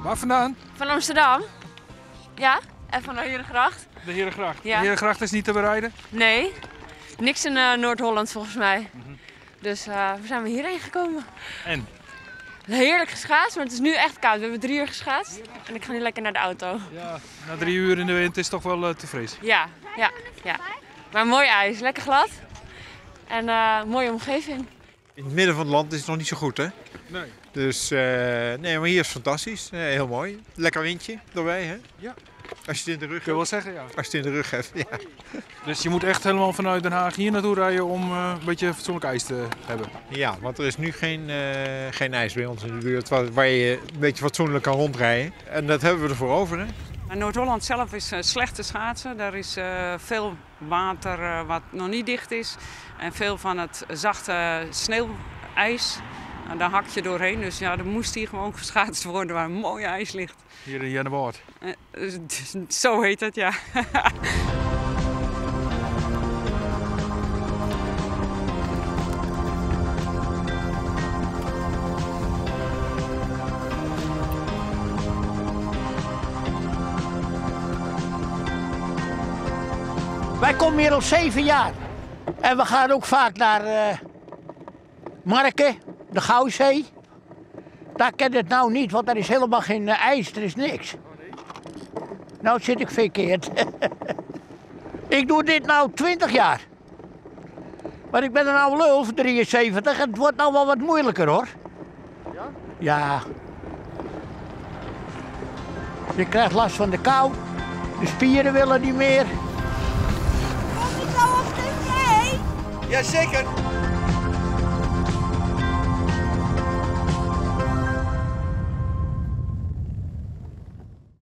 Waar vandaan? Van Amsterdam. Ja, en van de Herengracht. De Herengracht. Ja. De Herengracht is niet te berijden? Nee, niks in Noord-Holland volgens mij. Dus we zijn we hierheen gekomen. En? Heerlijk geschaatst, maar het is nu echt koud. We hebben 3 uur geschaatst en ik ga nu lekker naar de auto. Ja, na 3 uur in de wind is het toch wel te fris. Ja, ja, ja. Maar mooi ijs, lekker glad en mooie omgeving. In het midden van het land is het nog niet zo goed, hè? Nee. Dus nee, maar hier is het fantastisch. Heel mooi. Lekker windje erbij, hè? Ja. Als je het in de rug Kun je wel hebt. zeggen, ja. Als je het in de rug hebt, ja. Dus je moet echt helemaal vanuit Den Haag hier naartoe rijden om een beetje fatsoenlijk ijs te hebben? Ja, want er is nu geen ijs bij ons in de buurt waar je een beetje fatsoenlijk kan rondrijden. En dat hebben we ervoor over, hè? Noord-Holland zelf is slecht te schaatsen. Daar is veel water wat nog niet dicht is. En veel van het zachte sneeuwijs. Daar hak je doorheen. Dus er moest hier gewoon geschaatst worden waar mooi ijs ligt. Hier in Earnewâld. Zo heet het, ja. Wij komen hier al 7 jaar. En we gaan ook vaak naar Marken, de Gouwzee. Daar ken het nou niet, want daar is helemaal geen ijs, er is niks. Nou zit ik verkeerd. Ik doe dit nou 20 jaar. Maar ik ben een oude lul van 73 en het wordt nou wel wat moeilijker hoor. Ja? Ja. Je krijgt last van de kou, de spieren willen niet meer. Komt het nou op tv? Jazeker.